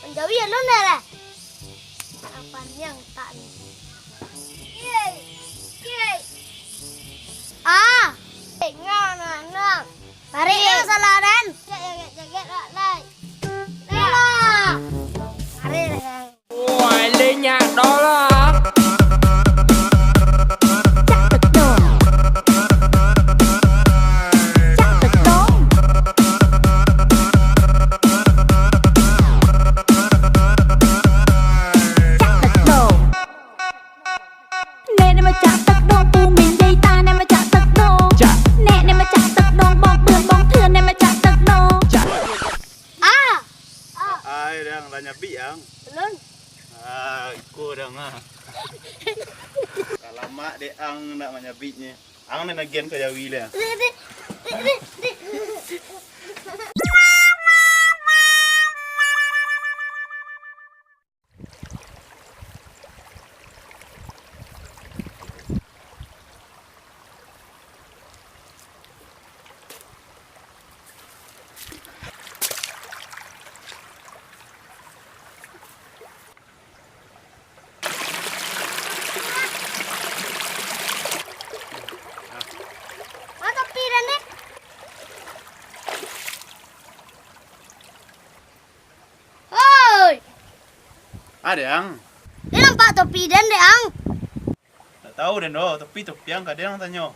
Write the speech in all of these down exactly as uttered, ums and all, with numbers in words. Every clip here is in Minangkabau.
Manjawi alun dah lah. Apa ni yang tak ni? Kiai, kiai. Ah. Eh, ngah, ngah, ngah. Mari, eh, salah, Den. Cak, jaget, jaget, lah, lai. Lah. Mari, lah. Wah, ini nyak dolar. Cak tek dong. Cak tek dong. Cak tek dong. Nek, nek macak tek dong, kumin jahitan, nek macak tek dong. Cak. Nek, nek macak tek dong, bong bun, bong tun, nek macak tek dong. Cak. Ah. Ah. Ai, Dang, lah nyabik, Ang. Belum. Ah, iko, Dang, ah. Alamak, dek Ang nak manyabiknyo. Ang nan agian ka jawi lah. Mantap, pidan deh. Hoi! Ade, Ang. Dia nampak topi den dek, Ang. Tak tahu den doh, tapi topi Ang ka den Ang tanyo.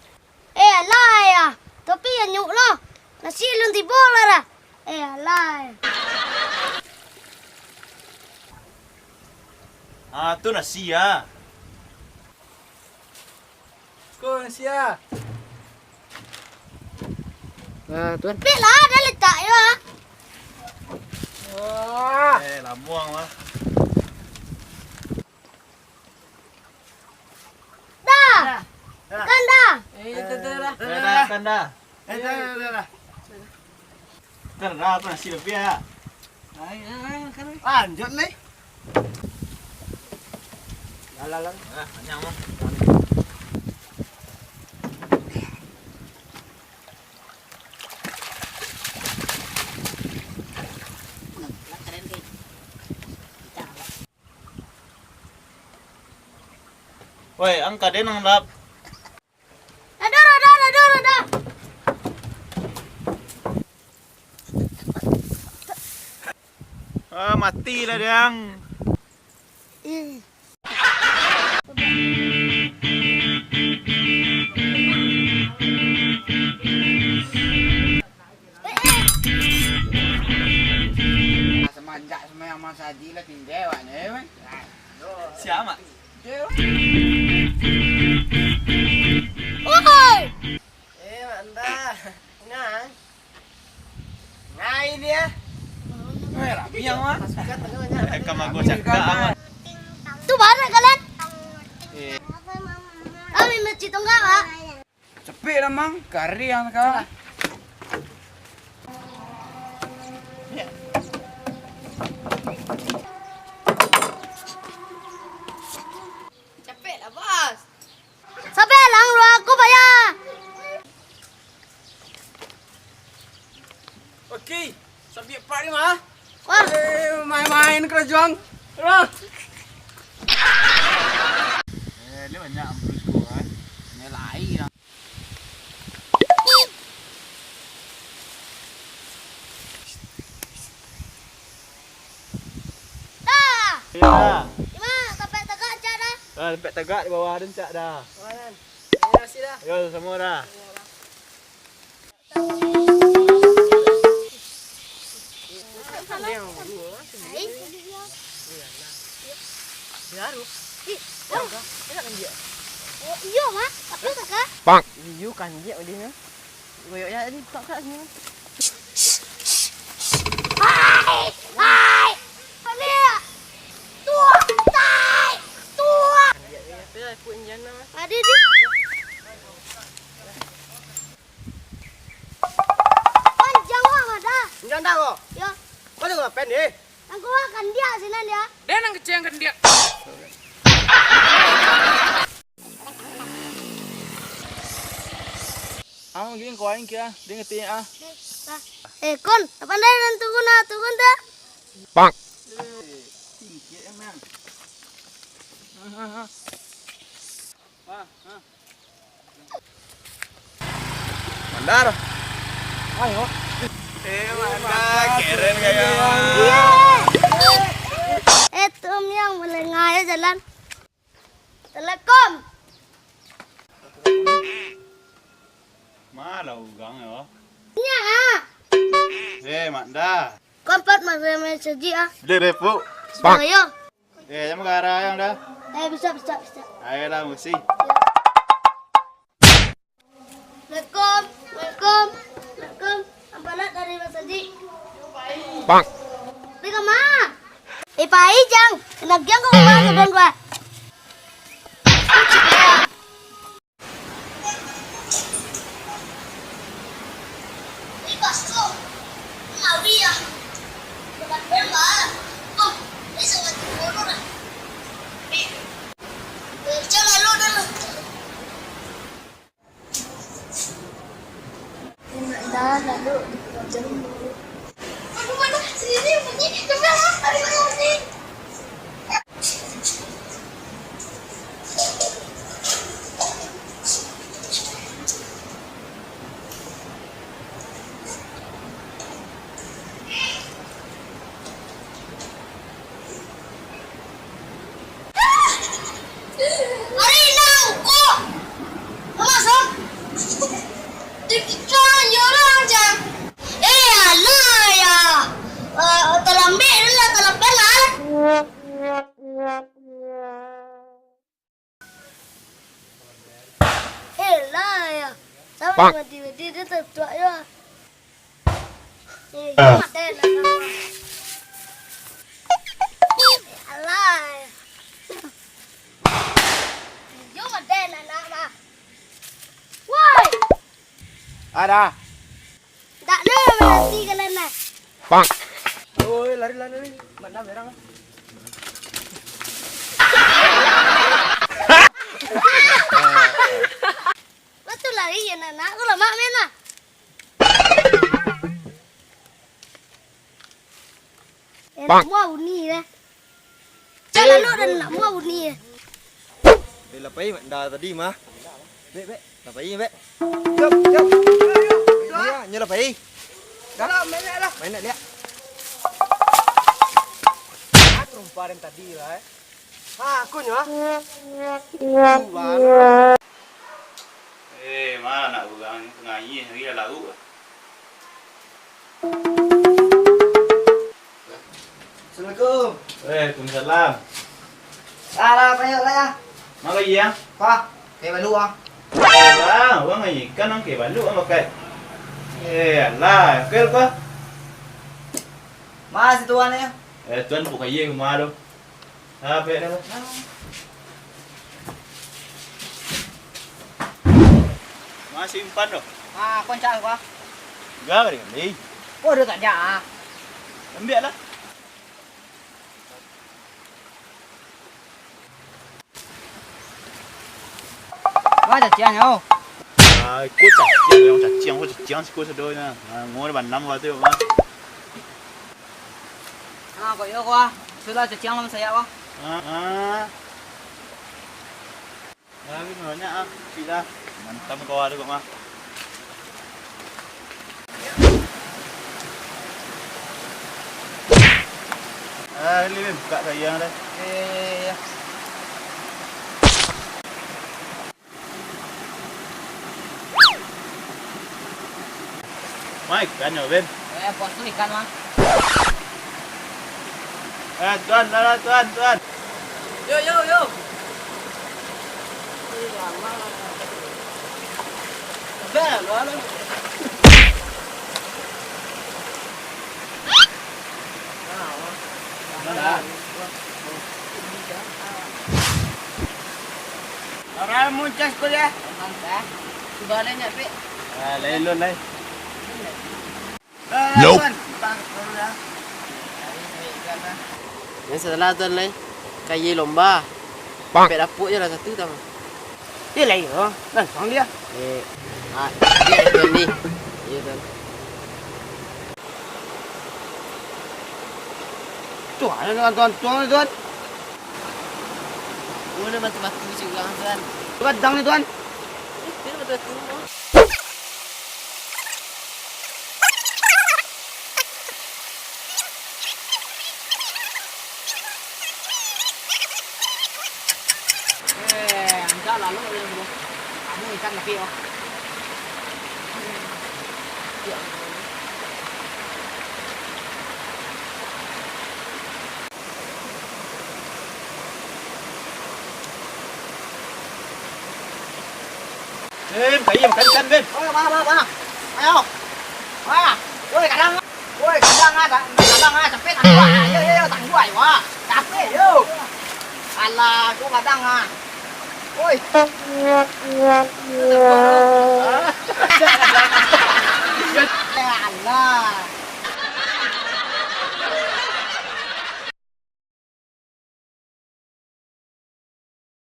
Eh, alah, ya. Topi anyuk lah. Nasi alun tibo lah dah. Eh, alah. Ah, tu nasi ya. Ko nasi ya. Nah, tuan. Pik lah, dah letak yo. Wah. Eh, lamuang lah. Dah. Dah. Kan dah. Eh, dah, dah, dah. Dah, dah, kan dah. Eh, dah, dah, dah, dah. Dah, dah, apa nasi lebih ya? Ayo, ayo, makan, ayo. Lanjut nih. Lah, lah, lah. Ah, kenyang mah. Woi, angka den nang lap. Lado, lado, lado, lado. Ah, mati lah, Dang. Ih. Semanjak semayang masaji lah tinggal awaknyo, eh, man. Siapa? Oi! Eh, Mak Anda. Nah. Nah, ini ya. Eh, rapi yang mah. Pasukan tengah banyak. Eh, kama gua cakap, ah. Tu banyak kalian. Eh. Kami masjid tu enggak, Pak? Cepik lah, Mang. Kari yang sekarang. Capek lah, Bos. Sampai lang lu aku, payah. Oke, sampai empat lima. Wah. Eh, main-main kerajuang. Wah. Eh, dia banyak ambrus ko kan. Ini lai lah. Dah. Ya. Ima, tampek tagak, Cak, dah. Ah, tampek tagak di bawah tu, Cak, dah. Kawanan. Terima kasih, dah. Yo, sama dah. Hai. Baru. Ih, oh. Enak kan dia? Oh, iyo, Mak. Tapi tak, Kak? Iyo kan dia, dia. Goyok ya, ni tak, Kak, sini. Hai, hai. Ambil. Tuh, tai. Tuh. Dia, dia, dia, aku injana. Ada di. Panjang lah, Mada. Injana kok. Yo. Kau tu ngapain ni? Angku kan dia sinan dia. Dia nang kecil kan dia. Ang gini kau aing kia, dia ngerti ah. Eh, Kon, apa dah nan turun ah, turun dah. Pak. Mandar. Ayo. Eh, Mandar, keren gaya. Iya. Eh, Tom yang melengah ya jalan. Telekom. Malah ugang yo. Nya. Eh, Mandar. Kompat masih saji ah. Dia repuk. Sudah yo. Eh, jangan marah yang dah. Eh, bisa, bisa, bisa. Ayolah, musi. Assalamualaikum. Assalamualaikum. Assalamualaikum. Ampun lah dari Mas Haji. Bang. Pergi ke mana? Eh, Pak Ijang. Kena giang kau kemana, Don, Pak? Ari nak uko. Masuk. Dipikir yo lah, Cang. Eh, alah, ya. Eh, talambek dulu lah, talambek lah. Eh, lah, ya. Sama mati-mati, dia tertuak yo. Eh, yo mati lah, sama. Eh, alah, ya. Yo mati lah, nak, mah. Woi! Ada. Tak ada, menanti kalian, nah. Pak. Oi, lari, lari, lari. Mana merang? Lah tu lari ya, nak. Aku lamak main lah. Eh, nak mua uni deh. Cak lalu dan nak mua uni deh. Eh, lapai mak nda tadi mah. Bek, bek. Lapai, bek. Yuk, yuk, yuk, yuk. Iya, nyo lapai. Dah. Lah, main lah. Main nak lihat. Ah, terumpa den tadi lah, eh. Ha, aku nyo, ah. Eh, ma nak urang ni, tangah ayie lagi lah lauk. Assalamualaikum. Waalaikumsalam. Alah, payah lah, ya. Ma lagi, ya? Pa, kayak balu, ah. Wah, urang ayie ikan, ang kayak balu, ang pakai. Eh, alah, oke, pa. Ma, si tuan, ya? Eh, tuan, buka ayie rumah tu. Ah, pek dah, bah. Masih umpan tu. Ah, koncak aku, ah. Enggak, kali, kali. Oh, dia tak ada, ah. Ambil lah. Wah, caciang, oh. Ah, ko caciang, yang caciang, ko caciang, siko sadonyo. Ah, ngor banam waktu, mah. Ah, kok iyo, ko, ah. Sudah caciang lah, sayak, ko. Ah, ah. Nah, ini banyak, ah. Cik lah. Mantap, ko, ada, kok, mah. Ah, ini, Bim, buka sayang dah. Iya, iya, iya, iya. Mai ikan nyo, Ben. Eh, bos tu ikan, Bang. Eh, tuan, tuan, tuan, tuan. Yo, yo, yo. Ben, lo anu. Mana? Orang muncas kuliah. Aman kah? Sudah lah nyak, Pik. Ah, lain lun, lain. Nope. Yang salah tuan, lain. Kaye lomba. Pak. Pek dapuk je lah satu tau. Dia lain, oh. Langsung dia. Eh, ah, dia tuan ni. Iya, tuan. Tuan, tuan, tuan, tuan, tuan. Mana batu-batu cik urang, tuan? Gadang ni, tuan. Eh, mana batu-batu? Eh, andak lalu yang dulu. Kamu ikan lagi, oh. Bim, kayi makan ikan, Bim. Oi, ma, ma, ma. Ayo. Ma. Oi, kadang. Oi, kadang ah, kadang ah, capek tangguai. Yo, yo, yo, tangguai, wah. Capek, yo. Alah, tu kadang ah. Oi. Alah.